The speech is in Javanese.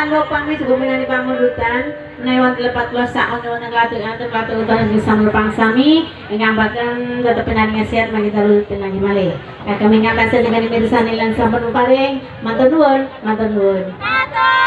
tanpa pamit guminani pamundutan menawi wonten lepat kula sak wonten klathak anten klathak utawi sampun sami ingkang boten tetep pinaringan sehat mangke dalu pinanggih malih. Kagem ingkang tansah dengan mirsani lan sampun paring matur nuwun, matur nuwun. Matur.